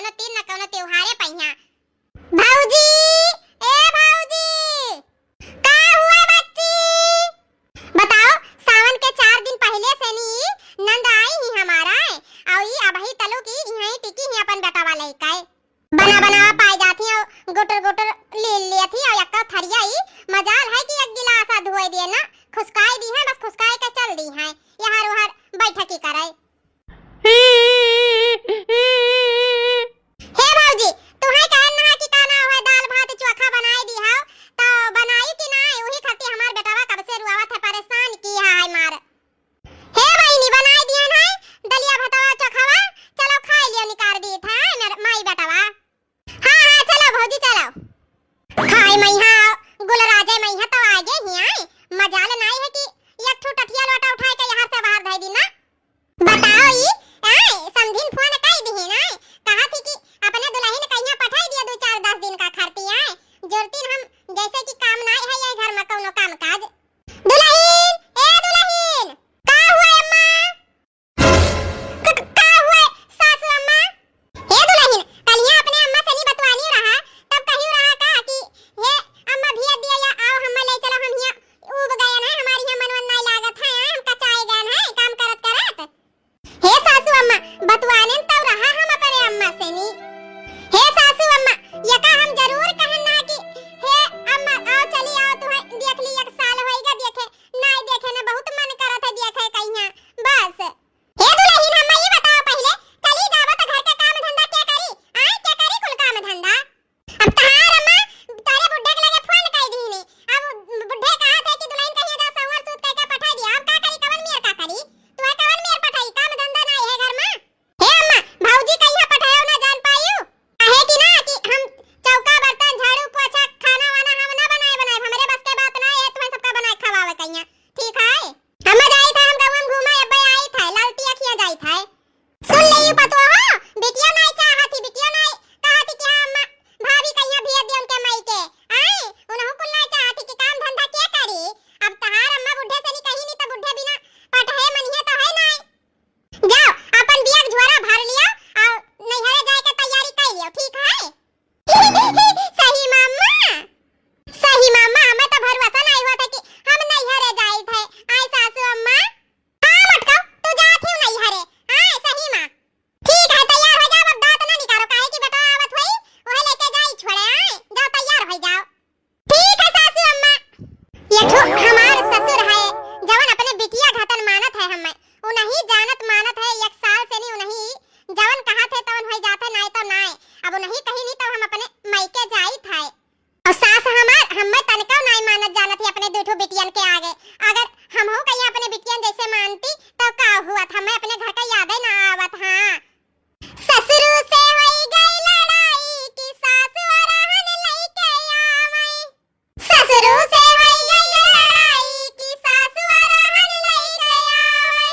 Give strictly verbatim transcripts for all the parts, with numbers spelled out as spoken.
कौनो तीज ना कौनो त्योहारे पइहा। भौजी, ए भौजी, का हुआ बच्ची? बताओ, सावन के चार दिन पहिले से नी नंद आई ही हमारा, अउ ई अबही तलुक इहीं टिकी ही अपन बेटवा लइके। बना बनावा पाए जात ही अउ गुटर गुटर लील लेत ही अउ एक्का थरिया ई मजाल है कि एक गिलास धोए दिए ना, खुसकाए दिहे, बस खुसकाए के चल दिहे, यहर ओहर बैठकी करे। हे भौजी, तुहैं कहन ना कि का ना होए, दाल भात चोखा बनाई दिहौ, तो बनाई कि नाहीं? उही खातिर हमार बेटवा कब से रुआवत है, परेसान किहे है मार। हे बहिनी, बनाई दिहन है दलिया भतवा चोखवा, चलो खाई लियो, निकार दीत है मेर माई बेटवा। हाँ, हाँ, चलो भौजी, चलो। हाय मइहा, गुलराजे मइहा तो आगे ही आए, मजाल नाहीं है कि एक ठो टठिया लोटा उठाए के यहर से बाहर धइ दी ना। बताओ ई, आए, समधिन फोन कइ दिहिन, आए, कहत ही कि अपने दुलहिन कहिया पठाई दिया दू चार दस दिन का खरती, आए, जोरतीन हम जैसे कि काम नाहीं है ये घर में कौनो काम काज। दुलहिन, ए दुलहिन, का हुआ अम्मा? क-, क-, का हुआ सासू अम्मा? हे दुलहिन, कलिया अपने अम्मा से नी बतवानी रहा, तब कहियो रहा का कि हे अम्मा भिया दिया या आओ हम्मा ले चलो, हम हिया ऊब गयन है, हमार हिया मनवन नाहीं लागत है, हम कचाए गयन है काम करत करत। हे सासू अम्मा, बतवाने तो रहा हम अपने अम्मा से नी। हे सासू अम्मा, यका हम जरूर कहन ना कि हे अम्मा आओ चली आओ, तुहैं देख ली, एक साल होइगा देखे, नाहीं देखे ना, बहुत मन करत है देखे कहिया। बस। हे दुलहिन, हम्मा ई बताओ पहिले, चली जाबो त घर के काम धंधा के करी? आए, के करी कुल काम धंधा? अब तहार अम्मा तोरे बुढ़े के लगे फोन कइ दीनी। अब बुढ़े कहत है कि दुलहिन कहिया जा संवर सूत कइके पठाई दिया। अब का करी, कवन मेर का करी? तू है कवन मेर पठाई? काम धंधा नाहीं है घर में। हे अम्मा, भौजी कहिया पठायो ना जान पायू। काहे कि ना कि हम चौका बर्तन झाड़ू पोछा खाना वाना हम ना बनाए बनाए, हमरे बस के बात ना है, तुम्हें सबका बनाए खवावे कहिया। ठीक है? हम जाइत है, हम गौवा में घूमा, अब्बे आइत है, ललटी अखिया जाइत है। सुन ले यू पतोह, बिटिया नाई चाहत ही, बिटिया नाई कहत ही कि हाँ अम्मा, भाभी कहिया भेज दे उनके माई के। आए, उनहु कुल नाई चाहत ही कि काम धंधा के करी। अब तहार अम्मा बुढ़े से नी कही नी तो बुढ़े बिना पटहे मनिहे तो है नाई। जाओ, अपन बिया के झोरा भर लिया और नैहरे जाए के तैयारी कर लियो, ठीक है? सही मामा, सही मामा, हमें तो भरोसा नहीं हुआ था कि हम नैहरे जाइत है। आए सासू अम्मा, हाँ मटकाऊ, तू जात ही नैहरे। आए सही माँ, ठीक है, तैयार हो जाओ, अब दांत ना निकालो, काहे कि बेटा आवत होई, वह लेके जाई छोड़े। आए, जाओ तैयार हो जाओ। ठीक है सासू अम्मा। ये ठो हमार ससुर है, जवन अपने बिटिया घतन मानत है हमें, उनही जानत मानत है, एक साल से नहीं उनही जवन कहत है तवन होई जात है, नाई तो नाई। अब उनही कही नहीं तो हम अपने मायके जाइत है। और सास हमार हमें तनिको नाई मानत जानत ही अपने दू ठो बिटियन के आगे। अगर हमहू कहीं अपने बिटियन जैसे मानती तो का हुआ था, हमें अपने घर का यादे ना आवत। हाँ। ससुरू से होई गई लड़ाई कि सासु अरहन लइके आवै। ससुरू से होई गई लड़ाई कि सासु अरहन लइके आवै।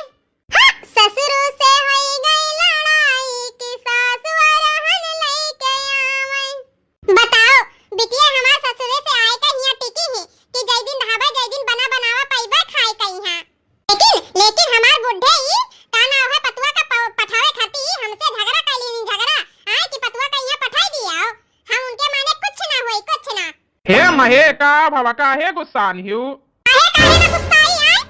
हाँ, ससुरू से होई गई लड़ाई कि सासु अरहन लइके आवै। बताओ, बिटिया हमार ससुरे से आए के हियां टिकी ही कि जय दिन रहबे, जय दिन बना बनावा पइबे खाए के हियां। लेकिन, लेकिन हमार बुढ़े ई का नाव है पतुआ का प-, पठावे खातिर ई हमसे झगड़ा कर लीन, झगड़ा। आए कि पतुआ का यहाँ पठाई दिया, हम उनके माने कुछ ना होई, कुछ ना। हे महे, का भवा, काहे गुस्सान हियो? काहे, काहे ना गुस्साई आए?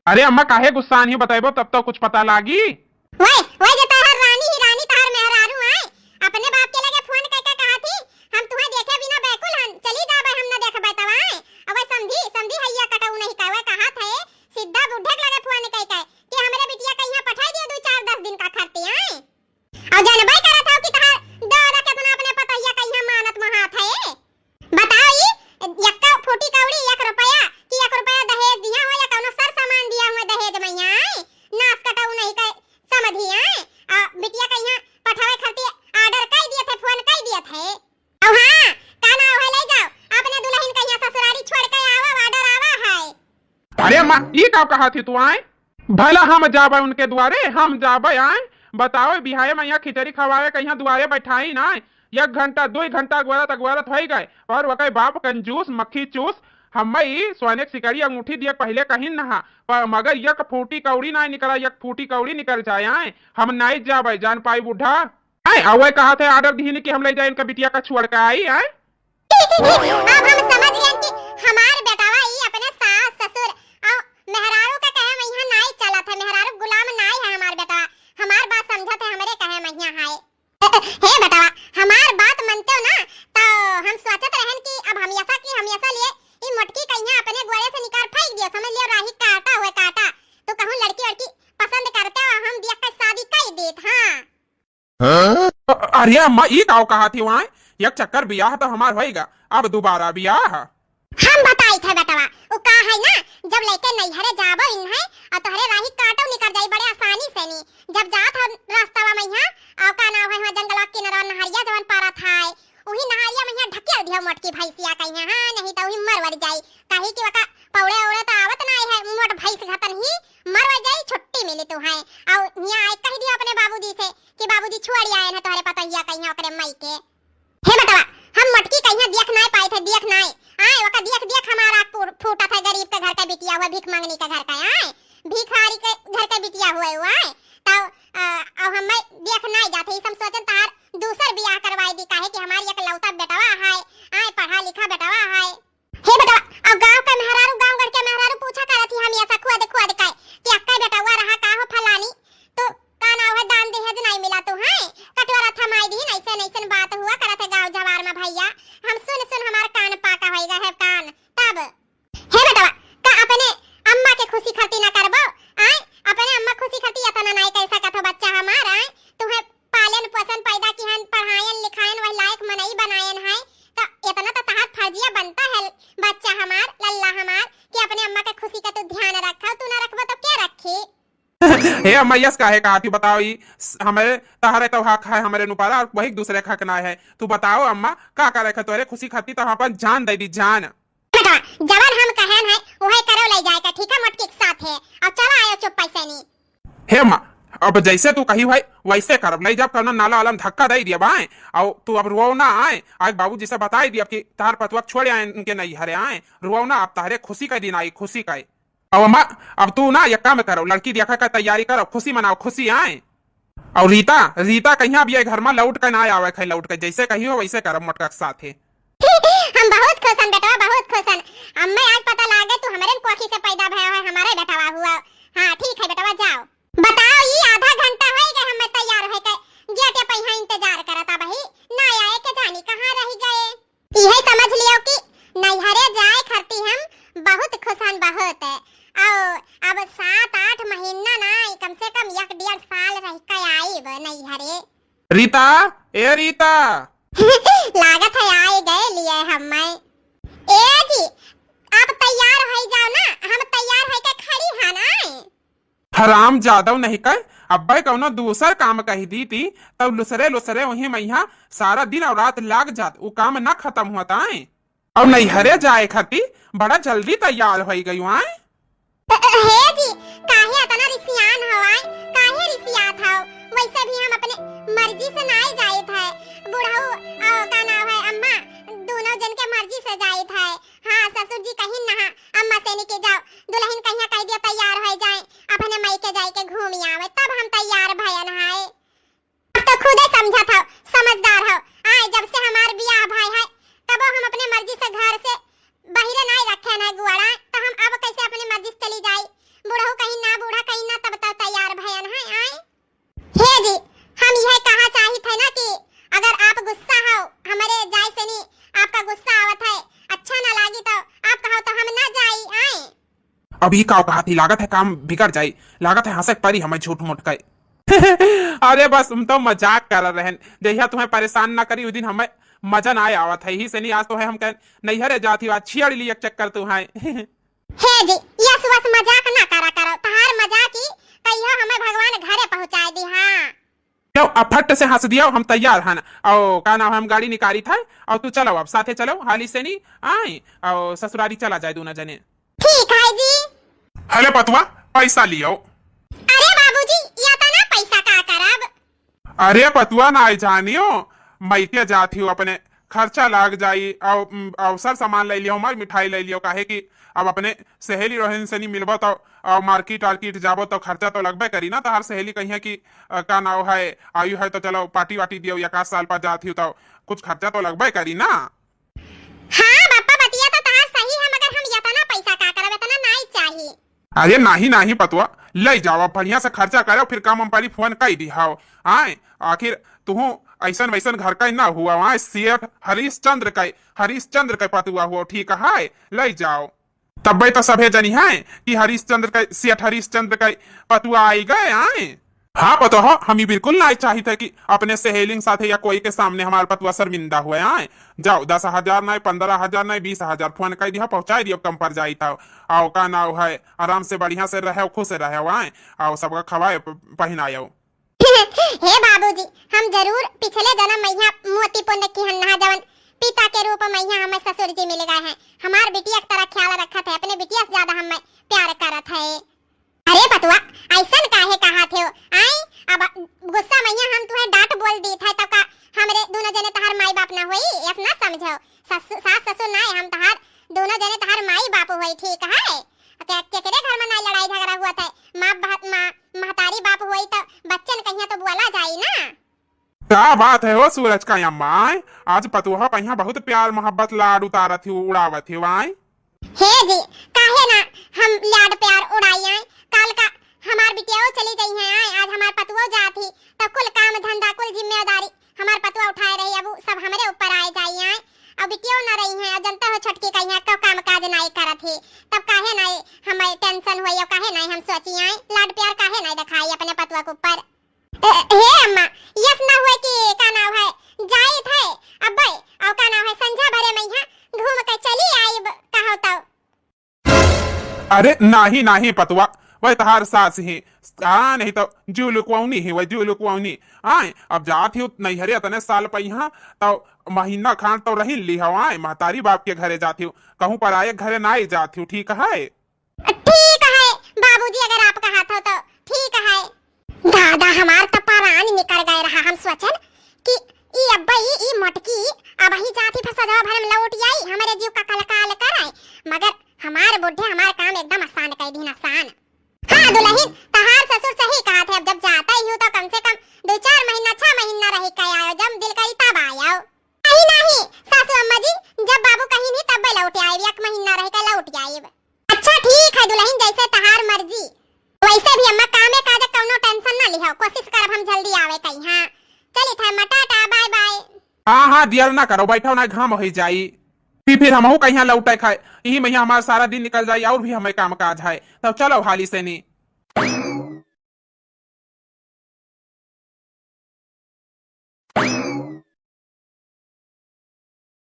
अरे अम्मा, काहे गुस्सान हियो, बतइबो तब तो कुछ पता लागी। ओए, ओए, जे तोहर रानी ही रानी, तोहर मेहरारू आए, अपने बाप के लगे फोन करके कहा थी, हम तुम्हें देखे बिना बैकुल हन, चली जाबे, हम न देखबे तब आए। अब समधी, समधी हैया कटऊ नहीं कहवे, कहा थे, सीधा बुढ़े के लगे फोन कह के कि हमरे बिटिया कहिया पठाई दियो दू चार दस दिन का खरती आए। और जानबे करत हो कि तहार दादा केतना अपने पतोहिया कहिया मानत महात है। बताओ ई, यक्का फूटी कौड़ी एक रुपया कि एक रुपया दहेज दिया हो या कौनो सर सामान दिया हुए दहेज में आए, नास कटऊ नहीं कह समझी आए। आ बिटिया कहिया पठावे खातिर order कह दिए थे, फोन कह दिए थे। अब हाँ, का नाव है, ले जाओ अपने दुल्हन कहिया ससुरारी छोड़ के आवा, order आवा है। अरे अम्मा, ई का कहा थी तू आए? भला हम जाबे उनके दुआरे, हम जाबे आए? बताओ, बिहाए में यहाँ खिचड़ी खवावे के यहाँ दुआरे बैठाई ना, एक घंटा, दो घंटा अगोरत अगोरत होई गए, और वकै बाप कंजूस, मक्खी चूस, हम्मे ई सोने के सिकड़ी अंगूठी दिए पहले कहीं नहा, पर मगर एक फूटी कौड़ी ना निकला, एक फूटी कौड़ी निकल जाए आए, हम नहीं जाबे, जान पाई बूढ़ा। आए, अउ वह कहा थे order दिहिन कि हम लइ जाए इनका बिटिया का छोड़ के आई, आए। अब हम समझ गए कि हमार बेटवा ई अपने सास ससुर अउ मेहरारू के कहे मइहाँ नाई चलत है, मेहरारू गुलाम नाई है हमार बेटवा, हमार बात समझत है, हमरे कहे मइहाँ है। हे बेटवा, हमार बात मनते हो ना, तो हम सोचत रहन कि अब हमेशा की हमेशा लिए ई मोटकी कहिया अपने गोड़े से निकाल फेंक दियो, समझ लियो राही काटा हुए काटा। तो कहूँ लड़की वड़की पसंद करते हो, हम देख के शादी कर देत, हाँ। अ-, अरे अम्मा, ई काव कहा थी वहाँ? एक चक्कर बियाह तो हमार होइगा, अब दोबारा बियाह? हम बताई थे बेटवा, उ का है ना, जब लइके नैहरे जाबो इन है, और तोहरे राही काटो निकर जाई बड़े आसानी से नी। जब जात हो रास्तावा मइहाँ, और का नाव है, वहाँ जंगलवा के किनरवा नहरिया जवन पारत है, उही नहरिया मइहाँ ढकेल दियो मोटकी भैंसिया कहिया, हाँ, नहीं तो उही मर वर जाई, काहे कि वका पौड़े औड़े तो आवत नाई है, मोट भैंस घतन ही मर वर जाई, छुट्टी मिली तू है। और हियाँ आए कह दियो अपने बाबूजी से कि बाबूजी छोड़ आए हैं तोहरे पतोहिया कहिया ओकरे माई के। हे बेटवा, हम मोटकी कहिया देख नाई पाए थे, देख नाई। आए, ओका देख देख हमारा फू-, फूटत है, गरीब के घर का बिटिया हुआ, भीख मंगनी के घर का, आए, भिखारी के घर का बिटिया हुआ हुआ, आए। तब, अ, अब हम देख नाई जाते, ई सब सोचन तहार दूसर बियाह करवाई दी, काहे कि हमारी एकलौता बेटवा है, आए, पढ़ा लिखा बेटवा है। हे बेटवा, अब गाँव का मेहरारू, गाँव घर के मेहरारू पूछा करत ही हमेशा खुद खुद के कि अक्का बेटवा रहा का हो फलानी, तो का नाव है, दान दहेज नाई मिला तो है, कटोरा थमाई दीन, ऐसे नैसन बात हुआ करत है गाँव जवार में भैया। हम सुन सुन हमार कान पाका होइगा है कान। तब हे बेटवा, का अपने अम्मा के खुशी खातिर ना करबो? आए, अपने अम्मा खुशी खातिर इतना नाई कर सकत हो बच्चा हमार, आए, तुम्हें पालन पोषण पैदा किहन, पढ़ायन लिखायन, वही लायक मनई बनायन है, तो इतना तो तहार फर्जिया बनता है बच्चा हमार, लल्ला हमार, कि अपने अम्मा के खुशी का तू ध्यान रखा, तू ना रखबो तो क्या रखी? हे अम्मा, यस काहे कहा थी बताओ, ई स-, हमरे तहरे तो हक है हमरे ऊपर, और वही दूसरे के हक ना है। तू बताओ अम्मा, का करे के तोरे खुशी खातिर तो हम अपन जान दे दी, जान। बेटा, जवन हम कहन है, वही करो ले जाए का, ठीक है, मोटकी के साथ है, और चला आयो चुप पैसे नी। हे अम्मा, अब जैसे तू कही है, वैसे करब, ले जाब, कौनो नाला वाला में धक्का दे दिया बाए, और तू अब रोओ ना आए, आज बाबूजी से बताई दिया कि तार पतुआ छोड़ आए, इनके नैहरे आए, रोओ ना, अब तारे खुशी का दिन आई, खुशी का। अब अम्मा, अब तू ना एक काम करो, लड़की देखा का तैयारी करो, खुशी मनाओ, खुशी आए। और रीता, रीता कहिया भी ये घर में लौट के ना आवे, खाई लौट के, जैसे कही हो वैसे करब मोटका के साथ है। हम बहुत खुश हन बेटवा, बहुत खुश हन। अम्मे आज पता लागे तू हमरे कोखी से पैदा भया है, हमारे बेटवा हुआ। हाँ ठीक है बेटवा, जाओ। बताओ, ई आधा घंटा होई गए हमें तैयार होए के, गेटे पे यहाँ इंतजार करता बही, ना आए के जानी कहाँ रह गए। इहे समझ लियो कि नैहरे जाए खातिर हम बहुत खुश हन, बहुत। और अब सात आठ महीना ना, कम से कम एक डेढ़ साल रह के आइब नैहरे। रीता, ए रीता। लागत है आए गए लिए हमें। ए जी, आप तैयार हो जाओ ना, हम तैयार होके खड़ी हन आए। हराम जादव नहीं कह, अब्बे कौनो दूसर काम कही दी ती, तब लुसरे लुसरे वहीं मैया सारा दिन और रात लाग जात, उ काम ना खत्म होत आए। और नैहरे जाए खातिर बड़ा जल्दी तैयार होई गई आए। हे जी, काहे इतना रिसियान हो आए, काहे रिसियात हो? वैसे भी हम अपने मर्जी से नाई जाइत है, बुढ़ऊ और का नाम है अम्मा, दोनों जन के मर्जी से जाइत है। हाँ, ससुर जी कहीं ना, अम्मा से निके जाओ, दुल्हन कहिया कह दिया तैयार हो जाए, अपने माई के जाए के घूम आवे, तब हम तैयार भयन है। अब तो खुदे समझत हो, समझदार हो। आए, जब से हमार बियाह भय है, तबो हम अपने मर्जी से घर से बाहरे नाई रखे ना गुआड़ा, तो हम अब कैसे अपने मर्जी से चली जाई? बुढ़ऊ कहीं ना, बूढ़ा कहीं ना, तब तो तैयार भयन है। आए, हे जी, हम यह कहा चाहित है ना कि अगर आप गुस्सा हो, हमारे जाए से नहीं आपका गुस्सा आवत है, अच्छा ना लागी तो आप कहो तो हम ना जाई। आए। अब ई का कहा थी, लागत है काम बिगड़ जाई, लागत है हंसे परी हमें झूठ मूठ के। अरे बस, हम तो मजाक कर रहन, जहिया तुम्हें परेशान ना करी, उ दिन हमें मजा ना आवत है, ही से नहीं आज तो है हम कह नैहरे जाती हो, आज छियाड़ी ली एक चक्कर तू है। हे जी, यस वस मजाक ना करा करो, तहार मजाक ही कहियो हमें भगवान घरे पहुँचाए दी। हाँ। लो, अब फट से हंस दियो, हम तैयार हन। और का नाम, हम गाड़ी निकाली था, और तू चलो, अब साथे चलो, हाली से नहीं आए, और ससुरारी चला जाए दोनों जने। ठीक है जी। हले पतुआ, पैसा लियो। अरे बाबूजी, या तो ना पैसा का करब? अरे पतुआ, ना जानियो, मैके जात हियो अपने खर्चा लाग जाई, अउ, उम, अउ सर सामान लइ लियो, मर मिठाई लइ लियो, काहे कि अब अपने सहेली रहन से नहीं मिलबो तो, अउ market आर्केट जाबो तो खर्चा तो लगबे करी ना। तोहार सहेली कहिया कि, अ, का नाव है, आयु है तो चलो party वार्टी दियो, या का साल पर जात ही तो कुछ खर्चा तो लगबे करी ना। हाँ बापा, बतिया तो तहार सही है, मगर हम इतना पैसा का करब, इतना नाई चाही। अरे नाही, नाही पतुआ, लइ जाओ, अब बढ़िया से खर्चा करो, फिर काम हम परी फोन कइ दिहाओ। आए, आखिर तुहू ऐसन वैसन घर का ना हुआ, आए, सेठ हरिश्चंद्र का, हरिश्चंद्र का पतुआ हुआ, ठीक है, लइ जाओ। तब्बे तो सभे जनी है कि हरिश्चंद्र का, सेठ हरिश्चंद्र का पतुआ आई गए, आए। हाँ पतोह, हम ई बिल्कुल नाय चाहित है कि अपने सहेलिंग साथे या कोई के सामने हमार पतुआ शर्मिंदा हुए। आए, जाओ, दस हजार नाय, पन्द्रह हजार नाय, बीस हजार फोन कइ दिया, पहुँचाइ दियो, कम पर जाई तो। आओ, का नाव है, आराम से बढ़िया से रहो, खुश रहो, आए, आओ, सबका खवाए प-, पहिनायो। हे बाबूजी, हम जरूर पिछले जन्म में यहाँ मोती पुण्य की हन्ना जवन पिता के रूप में यहाँ हमें ससुर जी मिल गए हैं। हमार बिटिया की तरह ख्याल रखत है, अपने बिटिया से ज्यादा हमें प्यार करत है। अरे पतुआ, ऐसन काहे कहत हो? आए, अब गुस्सा में हम तुहे डांट बोल दीत है, तब का हमरे दोनों जने तहार माई बाप ना होई? ऐस ना समझो, ससु-, सास ससुर ना है, हम तहार दोनों जने तहार माई बाप होई, ठीक है? के-, केकरे घर में ना लड़ाई झगड़ा हुआ था? माँ बाप, माँ, महतारी बाप होई तो बच्चन कहिया तो बोला जाई ना। का बात है हो सूरज का अम्मा, आज पतोह कहिया बहुत प्यार मोहब्बत लाड उतारत ही, उड़ावत ही, आए? हे जी, काहे ना हम लाड प्यार उड़ाई आए? काल का हमार बिटियाओ चली गई है आए, आज हमार पतुओ जात ही, तो कुल काम धंधा, कुल जिम्मेदारी हमार पतुआ उठाए रही, अब उ सब हमरे ऊपर आए जाई आए। अब बिटियाओ ना रही है, अब जनता हो छोटकी कहीं है, को काम काज नाई करत ही, तब काहे नाई हमें tension होई, और काहे नाई हम सोची आए, लाड प्यार काहे नाई दिखाई अपने पतुआ के ऊपर? ए, हे अम्मा, यस ना हुए कि का नाव है, जाइत है, अब्बे, और का नाव है, संझा भरे में यहाँ घूम के चली आइब, कहो तो। अरे नाही, नाही पतुआ, वह तहार सास ही, आ, नहीं तो जीव लुकवनी ही, वह जीव लुकवनी। आए, अब जात ही नैहरे अतने साल पहिया, तो महीना खान तो रहिन ली हव, आए, महतारी बाप के घरे जात ही, कहूँ पराये घरे नाई जात ही, ठीक है? ठीक है बाबूजी, अगर आप कहत हो तो ठीक है। दादा, हमार तो परान निकल गए रहा। हम सोचन कि ई अब्बा, ई, ई मोटकी अब ही जाती फिर सजवा भर में लौट आई, हमारे जीव का कलकाल करे, मगर हमार बुढ़े हमार काम एकदम आसान कर दीन, आसान। हाँ दुल्हन, तहार ससुर सही कहत है, अब जब जाता ही हो तो कम से कम दो चार महीना, छह महीना रह के आयो, जब दिल करी तब आयो। नहीं, नहीं, सासू अम्मा जी, जब बाबू कहीं नहीं तब लौट आए, एक महीना रह के लौट आए। अच्छा ठीक है दुल्हन, जैसे तहार मर्जी। वैसे भी अम्मा कामे काज कौनो tension ना लिहो, कोशिश करब हम जल्दी आवे कहीं। हाँ चलित है अम्मा, टाटा bye bye। हाँ हाँ, देर ना करो, बैठो ना, घाम हो जाई। फिर फिर हमहू कहीं लौटे खाए, यही में हमारा सारा दिन निकल जाई और भी हमें काम काज है। तब चलो हाली से नी।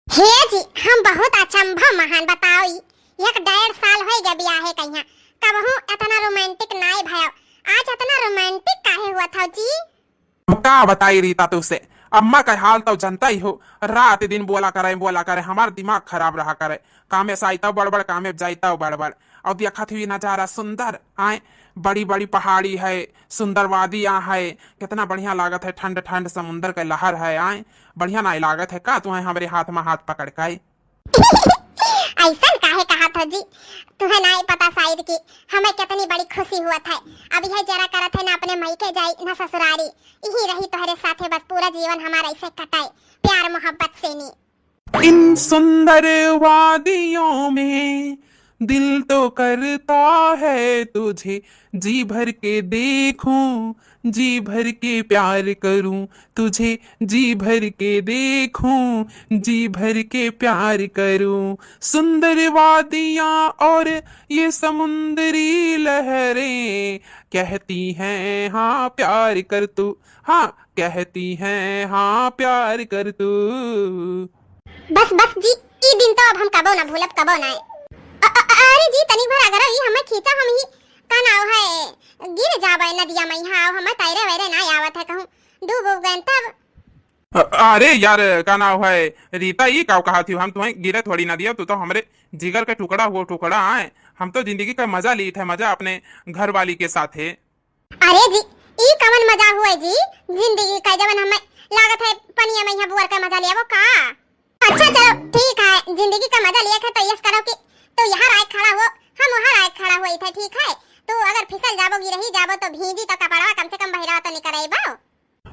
हे जी, हम बहुत अचंभा महान, बताओ ई, एक डेढ़ साल होई गया बियाहे कहिया, कबहू इतना romantic नाय भयो, आज इतना romantic काहे हुआ था जी? अब का बताई रीता तुसे, अम्मा का हाल तो जनता ही हो, रात दिन बोला करे, बोला करे, हमार दिमाग खराब रहा करे, कामे से आई तो बड़बड़, कामे जाई तो बड़बड़। और देखत हुई नजारा सुंदर, आए, बड़ी बड़ी पहाड़ी है, सुंदर वादियाँ है, कितना बढ़िया लागत है, ठंड ठंड समुंदर के लहर है, आए, बढ़िया नाई लागत है का तुहें हमरे हाथ में हाथ पकड़ के? ऐसन काहे कहत हो जी? तुहें नाई पता शायद कि हमें कितनी बड़ी खुशी हुआ था। अब यह जरा करत है ना अपने मई के जाई ना ससुरारी, यही रही तोहरे साथे बस पूरा जीवन हमारा ऐसे कटाए प्यार मोहब्बत से नी। इन सुंदर वादियों में दिल तो करता है तुझे जी भर के देखूं, जी भर के प्यार करूं, तुझे जी भर के देखूं, जी भर के प्यार करूं। सुंदर वादियां और ये समुंदरी लहरें कहती हैं हाँ प्यार कर तू, हाँ कहती हैं हाँ प्यार कर तू। बस बस जी, ई दिन तो अब हम कबो ना भूलब, कबो ना। अ-, अ-, अरे जी, तनी भर अगर ई हमें खींचा, हम ही का नाव है, गिर जाबे नदिया में, हाँ, हमें तैरे वैरे ना आवत है, कहूँ डूब उब गए तब। अ-, अरे यार, का नाव है रीता, ई का कहा थी, हम तुम्हें गिरे थोड़ी ना दिया, तू तो हमरे जिगर के टुकड़ा हुआ टुकड़ा आए, हम तो जिंदगी का मजा ली थे, मजा अपने घर वाली के साथ है। अरे जी, ई कवन मजा हुए जी? जिंदगी का जवन हमें लागत है पनिया में यहाँ बुअर का मजा ले आवो का? अच्छा चलो ठीक है, जिंदगी का मजा लिए थे तो यस करो कि तू यहाँ आए खड़ा हो, हम वहाँ आए खड़ा होई थे, ठीक है? तू अगर फिसल जाबो, गिरही जाबो तो भींजी तो कपड़वा कम से कम बहिरवा तो निकरेबो।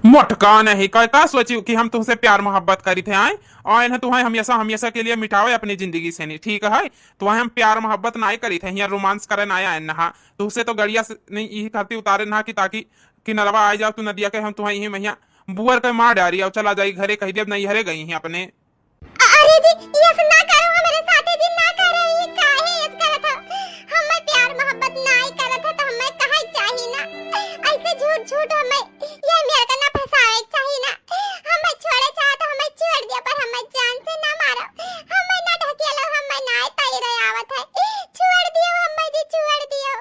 मोटका नहीं का, का सोची कि हम तुमसे प्यार मोहब्बत करी थे आए, और इन्हें तुम्हें हमेशा हमेशा के लिए मिटावे अपनी जिंदगी से नहीं, ठीक है? तुम्हें हम प्यार मोहब्बत नहीं करी थे, यहाँ रोमांस करे ना आए नहा, तुमसे तो गड़िया से नहीं यही खातिर उतारे नहा कि ताकि किनरवा आ जाओ तू नदिया के, हम तुम्हें यही मैया बुअर के मार डारी और चला जाई घरे, कह दिया नहीं हरे गई हैं अपने। अरे जी, यस ना करो हमरे साथे जी, ना करो, ये काहे यस करत हो? हमें प्यार मोहब्बत नाई करत है तो हमें काहे चाही ना? ऐसे झूठ झूठ हमें ये मेरे का ना फंसावे के चाही ना। हमें छोड़े चाहो तो हमें छोड़ दियो, पर हमें जान से ना मारो, हमें ना ढकेलो, हमें ना तैरे आवत है, छोड़ दियो हमें जी, छोड़ दियो।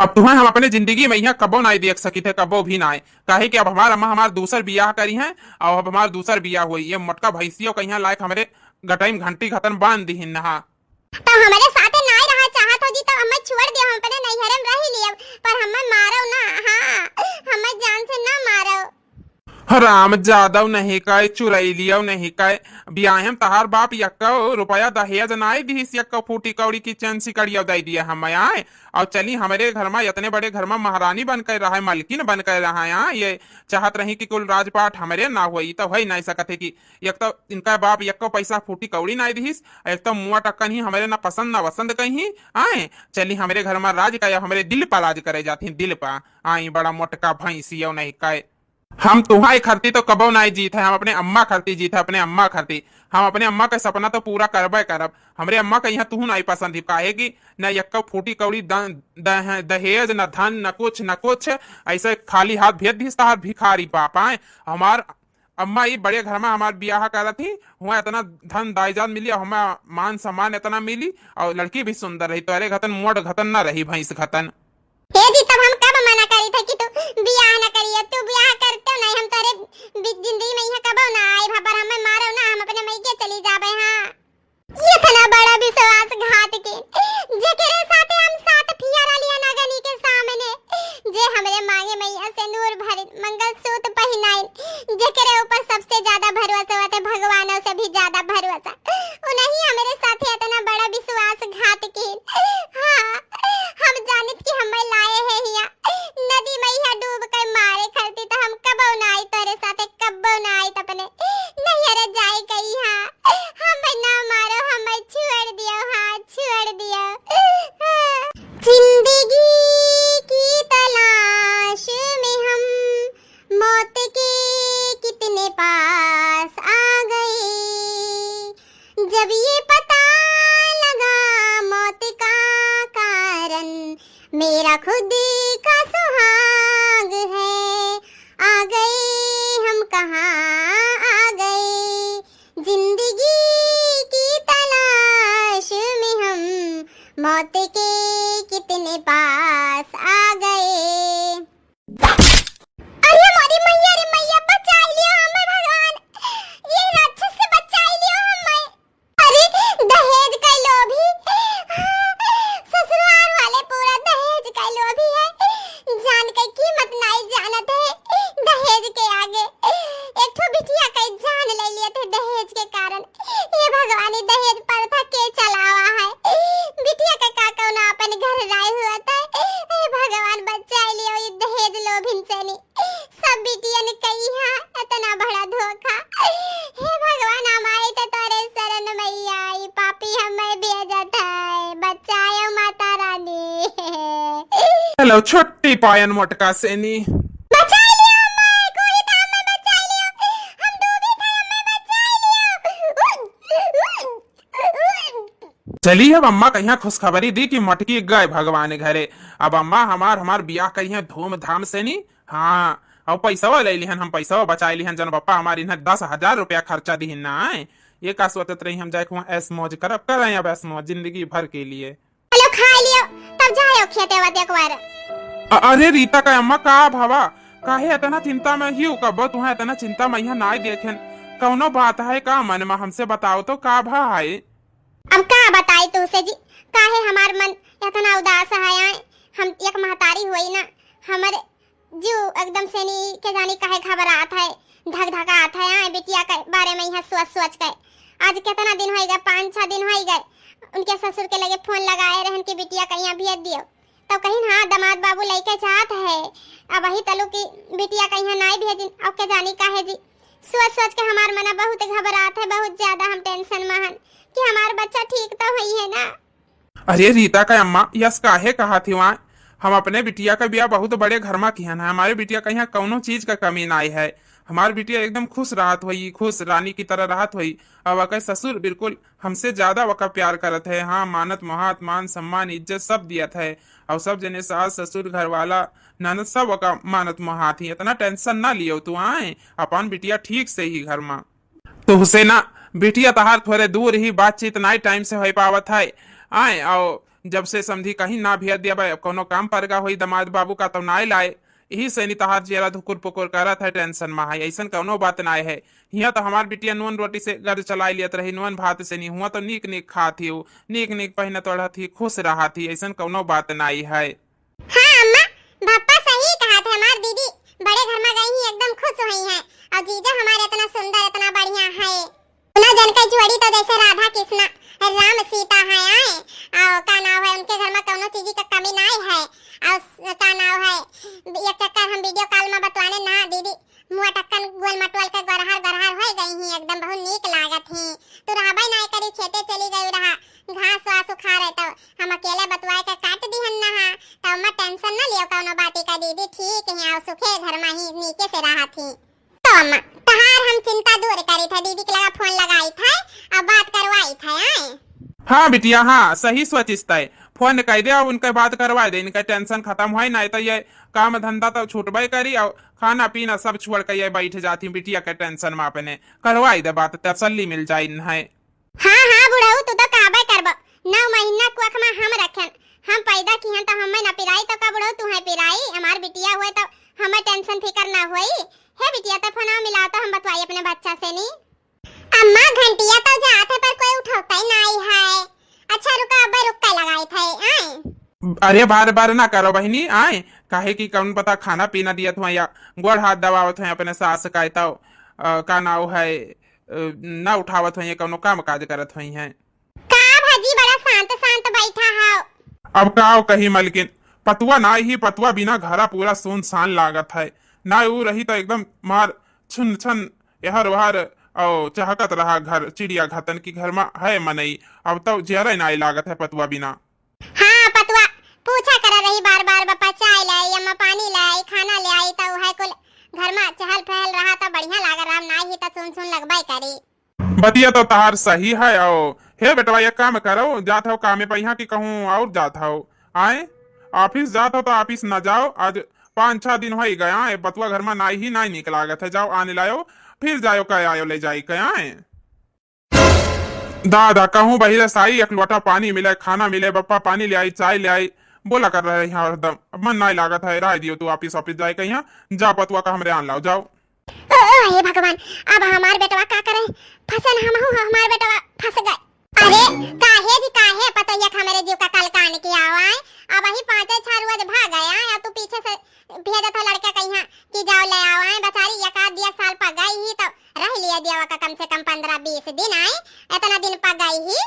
अब तुम्हें हम अपने जिंदगी में यहाँ कबो नाई देख सकी थे, कबो भी नाई, काहे कि अब हमार अम्मा हमार दूसर बियाह करी हैं और अब हमार दूसर बियाह हुई। ये मोटका भैंसियों का यहाँ लायक हमरे गटाई में घंटी घतन बांध दी नहा। तो हमरे साथे नाई रहा चाहत हो जी, तो हमें छोड़ दियो, हम अपने नैहरे में रह लियो, पर हमें मारो ना, हाँ, हमें जान से ना मारो। हराम जादव नहीं काय, चुरैलियव नहीं काय, बियाहे में तहार बाप यक्को रुपया दहेज नाई दिहिस, यक्को फूटी कौड़ी की चैन सिकड़ियव दे दिया हम आए। और चली हमरे घर में, इतने बड़े घर में महारानी बन के रहा, मलकिन बन के रहा। यहाँ ये चाहत रही कि कुल राजपाट हमरे ना होई, तो होई नहीं सकत है कि एक तो इनका बाप यक्को पैसा फूटी कौड़ी नाई दिहिस, एक तो मुआ टक्कन ही हमरे ना पसंद ना वसंद कहीं आए। चली हमरे घर में राज का, या हमरे दिल पर राज करे जाती, दिल पर। आई बड़ा मोटका भैंसियव नहीं काय। हम तुहाई खरती तो कबो नाई जीत है, हम अपने अम्मा खरती जीत है, अपने अम्मा खरती। हम अपने अम्मा का सपना तो पूरा करबे करब। हमरे अम्मा का यहाँ तुहू नाई पसंद ही, काहे कि न यक्का फूटी कौड़ी द-, द-, दहेज, न धन, न कुछ, न कुछ। ऐसे खाली हाथ भेज दिस तहार भिखारी बाप आए। हमार अम्मा ई बड़े घर में हमार बियाह करत ही, हुआ इतना धन दायजाद मिली और हमें मान सम्मान इतना मिली और लड़की भी सुंदर रही, तोरे घतन मोट घतन न रही, भैंस घतन। ए जी, तब हम कब मना करी थे कि तू बियाह न करियो? तू बियाह करते नहीं, हम तोरे बि-, जिंदगी में यहाँ कबो ना आए, पर हमें मारो ना, हम अपने मइके चली जाबे। हाँ, इतना बड़ा विश्वासघात के, जेकरे साथे हम सात फियरा लिया नगनी के सामने, जे हमरे मांगे मैया से नूर भर मंगलसूत्र पहिनाइन, जेकरे ऊपर सबसे ज्यादा भरोसा होते, भगवानों से भी ज्यादा भरोसा, उन्हीं हमरे साथे इतना बड़ा विश्वासघात की। हाँ, हम जानित कि हमें लाए हैं हिया, नदी में यहाँ डूब के मारे खरती, तो हम कबो ना आई तोरे साथे, कबो ना आई अपने नैहरे जाए कही। हाँ, हमें ना मारो, हमें छोड़ दियो, हाँ, छोड़ दियो। जिंदगी की तलाश में हम मौत के कितने पास आ गए। जब ये पता लगा मौत का कारण, मेरा खुद का सुहाग है। आ गए हम कहाँ आ गए, जिंदगी की तलाश में हम मौत के कितने पास आ गए। अरे मोरी मैया रे मैया, बचाई लियो हमें भगवान, ये राक्षस से बचाई लियो हमें। अरे दहेज का लोभी, ससुराल वाले पूरा दहेज का लोभी है, जान के कीमत नहीं जानत है। दहेज के आगे एक ठो बिटिया का जान ले लिए थे दहेज के कारण। ये भगवान, ये दहेज प्रथा के चलावा है? बिटिया का का कौनो अपन घर राय हुआ था? हे भगवान, बचाई लियो ये दहेज लोभिन से नी। सब बिटियन कई है इतना बड़ा धोखा। हे भगवान, हमारे तो तोरे शरण मैया, ई पापी हमें भेजत है, बचायो माता रानी। चलो छुट्टी पायन मोटका से नी। बचाई लियो हमें, कोई तो हमें बचाई लियो, हम डूबी थे, हमें बचाई लियो। चली अब अम्मा कहिया खुशखबरी दी कि मटकी गए भगवान घरे। अब अम्मा हमार, हमार बियाह करिहे धूमधाम से नी। हाँ, अब पैसवा ले लिहन, हम पैसवा बचाए लिहन, जन पप्पा हमार इन्हें दस हजार रुपया खर्चा दिहिन ना आए। ये का सोचत रही हम जाए कुआं ऐश मौज करब, करें अब ऐश मौज जिंदगी भर के लिए। चलो खा लियो, तब जाओ खेते वा देखवार। अ-, अरे रीता का अम्मा का भवा, काहे इतना चिंता में ही हो कब्बो, तुहें इतना चिंता में यहाँ ना देखेन। कौनो बात है का मन में, हमसे बताओ तो का भा है? अब का बताई तुमसे जी, काहे हमार मन इतना उदास है आए? हम एक महतारी हुई ना, हमरे जीव एकदम से नी के जानी काहे घबरात है, धक धकात है आए, बिटिया के बारे में यहाँ सोच सोच के। आज केतना दिन होइ गए, पाँच छह दिन होइ गए, उनके ससुर के लगे फोन लगाए रहन कि बिटिया कहिया भेज दियो, तब कहिन हाँ दमाद बाबू लइके जात है। अबही तलुक बिटिया कहिया नाई भेजिन, अब के जानी काहे जी। सोच सोच के हमार मना बहुत घबरात है, बहुत ज्यादा हम tension में हन कि हमार बच्चा ठीक तो होइहैं ना। अरे रीता का अम्मा, यस काहे कहत हिउ? हम अपने बिटिया का बियाह बहुत बड़े घर मा किहन है। हमारे बिटिया का यहाँ कउनो चीज का कमी नाई है। हमार बिटिया एकदम खुश रहत होई, खुश रानी की तरह रहत होई। अब ओकर ससुर बिल्कुल हमसे ज्यादा ओका प्यार करत है। हाँ, मानत मोहात, मान सम्मान इज्जत सब दियत है। और सब जने सास ससुर घरवाला ननद सब ओका मानत मोहात ही। इतना tension ना लियो तू, आए अपन बिटिया ठीक से ही घर मा। तोहसे ना बिटिया तहार थोरे दूर ही, बातचीत नाई time से होइ पावत है। आए, और जब से समधी कहिन ना भेज दिया बा, अब कउनो काम परगा होई दमाद बाबू का तो नाई लाए, यही से नी तहार जियरा धुकुर पुकुर करत है, tension मा है। अइसन कउनो बात नाई है। हियाँ तो हमार बिटिया नून रोटी से घर चलाए लियत रही, नून भात से नी। हुआँ तो नीक नीक खात ही, नीक नीक पहिनत ओढ़त ही, खुश रहत ही, अइसन कउनो बात नाई है। हाँ अम्मा, बप्पा सही कहत है, हमार दीदी बड़े घर मा गई ही, एकदम खुश होइहैं। और जीजा हमार इतना सुंदर, इतना बढ़िया है। दुनो जन के जोड़ी तो जैसे राधा कृष्णा, राम सीता है, आए। और का नाव है, उनके घर मा कउनो चीज का कमी नाई है। और स-, का नाव है, एक चक्कर हम video call मा बतवाने ना दीदी, मुँह टक्कन गोल मटोल के गरहर गरहर होइ गई ही, एकदम बहुत नीक लागत ही। तू रहबे नाई करी, खेते चली गई रहा, घास वास उखाड़े, तो हम अकेले बतवाए के काट दिहन ना हा। तो अम्मा tension ना लियो कउनो बाती का दीदी, ठीक है, और सुखे घर मा ही नीके से रहत ही। तो अम्मा, तहार हम चिंता दूर करी थे, दीदी के लगा फोन लगाई थे, अब बात करवाई थे, आए। हाँ बिटिया, हाँ, सही सोचिस तय। फोन कइ दे, अब उनके बात करवाई दे, इनके tension खतम होई, नाई तो ये काम धंधा तो छूटबे करी, और खाना पीना सब छोड़ के ये बैठ जाती बिटिया के tension मा अपने। करवाई दे बात, तसल्ली मिल जाई इन्हें। हाँ, हाँ, बुढ़ऊ, तू तो कहबे करबो। नौ महीना कोख मा हम रखेन, हम पैदा किहन तो हमें ना पिराई, तो का बुढ़ऊ तुहैं पिराई? हमार बिटिया हुए तो हमें tension फिकर ना होई। हे बिटिया, तो फोनवा मिलाओ तो हम बतवाई अपने बच्चा से नी। अम्मा, घंटिया तो जात है पर कोई उठौता ही नाई है। अच्छा रुका, अब्बे रुक के लगाई थे, आए। अरे बार बार ना करो बहिनी, आए, काहे कि कौन पता खाना पीना दियत हुआ या गोड़ हाथ दबावत हुआ अपने सास का, तो, अ, का नाव है, अ, ना उठावत होइहैं, कउनो काम काज करत होइहैं। का भजी बड़ा शांत शांत बैठा हौ? अब का कही मलकिन, पतुआ ना ही, पतुआ बिना घरा पूरा सुनसान लागत है। ना ऊ रही तो एकदम मार छुन छन एहर ओहर और चहकत रहा घर, चिड़िया घतन की घर मा है मनई। अब तो जियरा नाई लागत है पतुआ बिना। हाँ पतुआ, पूछा करा रही बार बार, बप्पा चाय लाई, अम्मा पानी लाई, खाना ले आई, तो है कुल घर मा चहल पहल रहा तो बढ़िया लाग रहा, ना ही तो सुन सुन लगबे करी। बतिया तो तहार सही है। आओ हे बेटवा, एक काम करो, जात हो कामे पे यहाँ की कहूँ और जात हो, आए, office जात हो तो office न जाओ। आज पाँच छह दिन होई गया है, बतुआ घर मा नाई ही नाई निक लागत है। जाओ आने लायो, फिर जायो कह आयो ले जाई कह आए। दादा कहूँ बहिरे साई, एक लोटा पानी मिले, खाना मिले, बप्पा पानी ले आई, चाय ले आई, बोला कर रहे यहाँ हरदम। अब मन नाई लागत है, राय दियो तू office office जाए कह यहाँ, जा पतुआ का हमरे आन लाओ, जाओ। ओ, ओ, हे भगवान, अब हमार बेटवा का करे? फंसन हमहू ह, हमार बेटवा फंस गए। अरे, काहे जी, काहे पतोहिया के हमरे जीव का कलकान किया हुआ है? अब वही पाँचे छह रोज भाग गया है, अब तू पीछे से भेजत हो लड़के कहिया कि जाओ ले आओ, आए बेचारी एक आध दिया साल पा गई ही तो रह लिया दिया का कम से कम पन्द्रह बीस दिन आए, इतना दिन पा गई ही।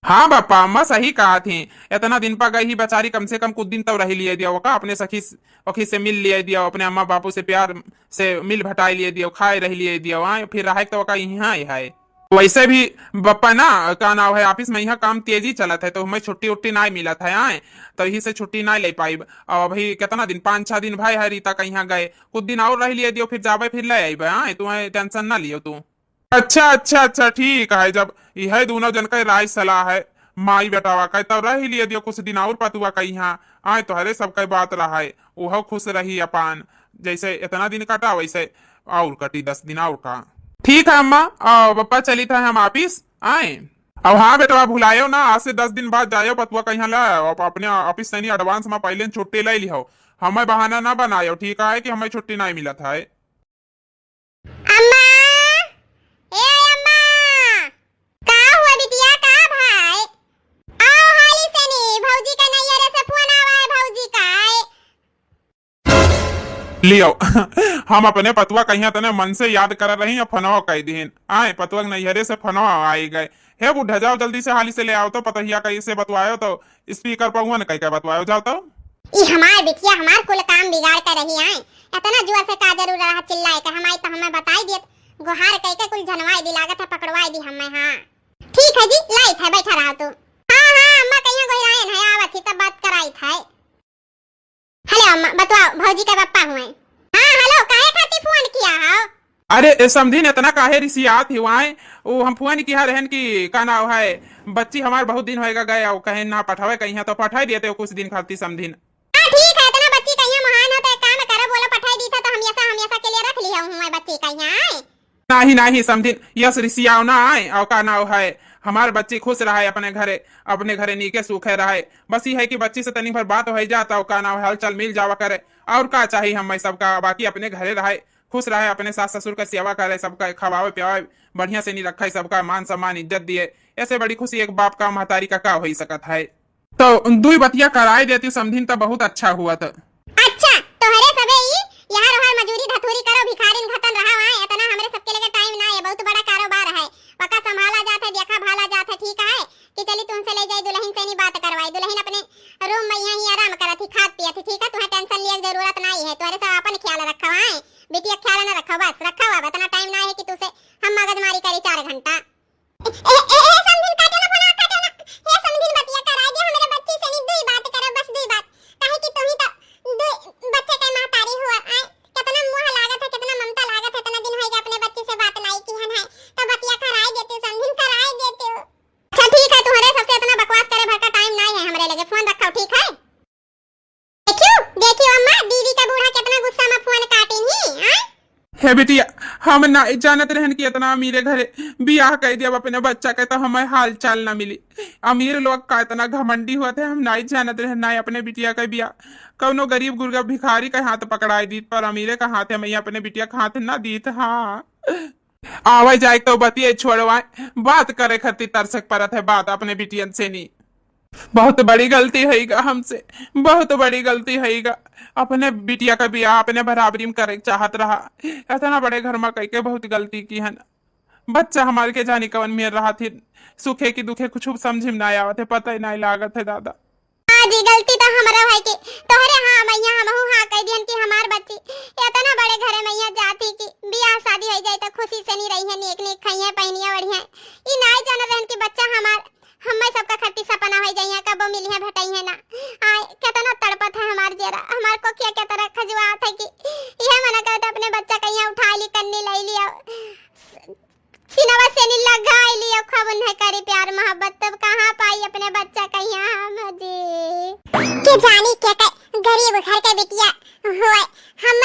हाँ बापा, अम्मा सही कहा थी, इतना दिन पा गई ही बेचारी, कम से कम कुछ दिन तो रह लिए दिया, ओका अपने सखी स-, ओखी से मिल लिए दिया, अपने अम्मा बापू से प्यार से मिल भटाई लिए दिया, खाए रह लिए दिया, वहाँ फिर रहे तो ओका यहाँ ही है। वैसे भी बप्पा ना, का नाव है, office मा यहाँ काम तेजी चलत है, तो हमें छुट्टी उट्टी नाई मिलत है, आए, तो यही से छुट्टी नाई ले पाइब। और अभी कितना दिन, पाँच छह दिन भाई है रीता का यहाँ गए, कुछ दिन और रह लिए दियो, फिर जाबे, फिर ले आइबे, आए, तुम्हें tension ना लियो तू। अच्छा, अच्छा, अच्छा, ठीक है, जब यह दोनों जन का राय सलाह है, माई बेटावा का, तो रह लिए दियो कुछ दिन और पतुआ का यहाँ, आए, तोहरे सबका बात रहा है, उहो खुश रही अपन, जैसे इतना दिन कटा वैसे और कटी दस दिन और का। ठीक है अम्मा, आ, बप्पा चली था हम office आए। अब हाँ बेटवा, भुलायो ना, आज से दस दिन बाद जायो पतुआ कहिया ला, अब अपने office से नहीं advance मा पहले छुट्टी ले लिहो, हमें बहाना ना बनायो, ठीक है कि हमें छुट्टी नहीं मिलत है। अम्मा, ए अम्मा, का हुआ बिटिया, का भाई? आओ हाली से नी, भौजी के नैहरे से फोन आवा है भौजी का, आए। लियो। हम अपने पतुआ कहिया तने मन से याद कर रही, फोनवा कई दिहिन। आए, पतुआ के नैहरे से फोनवा आई गए। हे बुढ़ा, जाओ जल्दी से, हाली से ले आओ तो पतोहिया, कैसे बतवायो तो speaker पर हुआ न कह के बतवायो, जाओ तो। ई हमार बिटिया हमार कुल काम बिगाड़ के रही आए। इतना जुआ से का जरूर रहा चिल्लाए के, हम आई तो हमें बताई दियत, गुहार कह के कुल झनवाई दी, लागत है पकड़वाई दी हमें। हाँ ठीक है जी, लाइत है, बैठा रहा तू। हाँ हाँ अम्मा, कहिया गोहरायन है, आवत ही तब बात कराइत है। हेलो अम्मा, बतवाओ, भौजी के पप्पा हुए। हाँ हेलो, काहे खातिर फोन किया हो? अरे ए समधिन, इतना काहे रिसियात ही हुआए? वो हम फोन किया रहन कि का नाव है, बच्ची हमार बहुत दिन होएगा गए, और कहे ना पठावे कहीं तो पठाई देते हो कुछ दिन खातिर समधिन। हाँ ठीक है, इतना बच्ची कहिया महान हो तो एक काम करो, बोलो पठाई दी था तो हमेशा हमेशा के लिए रख लिया हूँ मैं बच्ची कहिया आए। नाही नाही समधिन, यस रिसियाओ ना आए, और का नाव है, हमार बच्ची खुश रहे अपने घरे, अपने घरे नीके सूखे रहे। बस ये है कि बच्ची से तनी भर बात हो जाता, और का नाव है, हलचल मिल जावा करे। और का चाही हम सबका, बाकी अपने घरे रहे, खुश रहे, अपने सास ससुर का सेवा करे, सबका खवावे पियावे, बढ़िया से नहीं रखे, सबका मान सम्मान इज्जत दिए। ऐसे बड़ी खुशी एक बाप का महतारी का का हो सकत है? तो दुई बतिया कराए देती समधिन त बहुत अच्छा हुआ त। अच्छा, तोहरे सबे ई यहाँ रहर मजूरी धतूरी करो, भिखारिन घतन रहा वहाँ, इतना हमरे सबके लगे टाइम ना है, बहुत बड़ा कारोबार है, वका संभाला जात है, देखा भाला जात है, ठीक है कि चली तुमसे ले जाई दुल्हन से नहीं बात करवाई, दुल्हन अपने रूम में यहीं आराम करत ही, खात पियत ही, ठीक है, तुम्हें टेंशन लिए जरूरत नहीं है, तुम्हारे सब अपन ख्याल रखो, आए बिटिया ख्याल ना रखो, बस रखो, अब इतना टाइम ना है कि तुमसे हम मगजमारी करी चार घंटा। ए, ए, ए, समधिन, काटो ना फोन, काटो ना। हे समधिन, बतिया कराई दे, हमरे बच्ची से नहीं, दुई बात करो, बस दुई बात। काहे कि तू ही तो दुई बच्चे के महतारी हुआ, आए, कितना मोह लागत है, कितना ममता लागत है, इतना दिन होइगा अपने बच्ची से बात नाई किहन है, तो बतिया कराई देती, समधिन, कराई देती। अच्छा ठीक है, तुम्हारे सबसे इतना बकवास करे भर का टाइम नाई है हमरे लगे, फोन रखो, ठीक है? देखियो, देखियो अम्मा, दीदी का बूढ़ा कितना गुस्सा में फोन काटिन ही, हाँ? हे बिटिया, हम नाई जानत रहन कि इतना अमीरे घरे बियाह कर दिया अपने बच्चा के, तो हमें हाल चाल ना मिली। अमीर लोग का इतना घमंडी होते, हम नाई जानत रहन, नाई अपने बिटिया के बियाह कौनो गरीब गुरगा भिखारी के हाथ पकड़ाई दीत, पर अमीरे का हाथ हम अपने बिटिया के हाथ ना दीत। हाँ। आवे जाए तो बतिये छोड़वाए, बात करे खातिर तरसक परत है बात अपने बिटियन से नी। बहुत बड़ी गलती होइगा हमसे, बहुत बड़ी गलती होइगा। अपने बिटिया का बियाह अपने बराबरी में करे के चाहत रहा, इतना बड़े घर में कई के बहुत गलती किहन। बच्चा हमार के जानी कवन मेर रहा थी, सुखे की दुखे कुछ समझ में ना आवत है, पता ही नहीं लागत है दादा। हाँ जी, गलती तो हमरो है कि तोहरे हाँ मैया हमहू हाँ कह दियन कि हमार बच्ची इतना बड़े घरे मैया जाती कि बियाह शादी हो जाए तो खुशी से नहीं रही है, नीक नीक खाइए पहनिए ओढ़िए। ई नाई जान रहन कि बच्चा हमार, हमें सबका खातिर सपना हो जाइए, कबो मिलिए भेटाइए ना। आए, कितना तड़पत है हमार जेरा, हमार कोखिया के तरह खजुआत है कि यह मन कहते अपने बच्चा कहिया उठा ली, कन्नी ले लिया। सिनवा से नी लगाई लियो, खूब उन्हें करी प्यार मोहब्बत, तब कहाँ पाई अपने बच्चा कहिया हम जी। के जानी के, के गरीब घर के बिटिया हुए, हम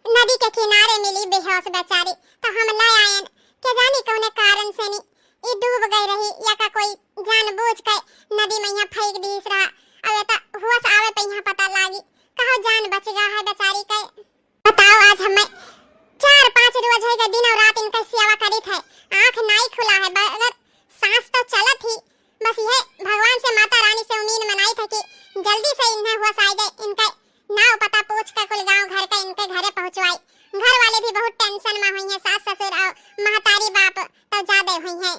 नदी के किनारे मिली बेहोश बेचारी, तो हम ले आयन। के जानी कौने कारण से नी ई डूब गई रही, या का कोई जानबूझ के नदी में यहाँ फेंक दीस रहा। अब ये तो होश आवे पे यहाँ पता लागी, कहो जान बच गया है बेचारी के। बताओ, आज हमें चार पाँच रोज होइगा, दिन और रात इनका सेवा करित है, आँख नाई खुला है, बगैर सांस तो चलत ही। बस यह भगवान से, माता रानी से उम्मीद मनाई था कि जल्दी से इन्हें होश आए जाए, इनका नाव पता पूछ के कुल गांव घर के इनके घरे पहुँचवाई। घर वाले भी बहुत टेंशन में हुई हैं, सास ससुर और महतारी बाप तो ज्यादा हुई हैं।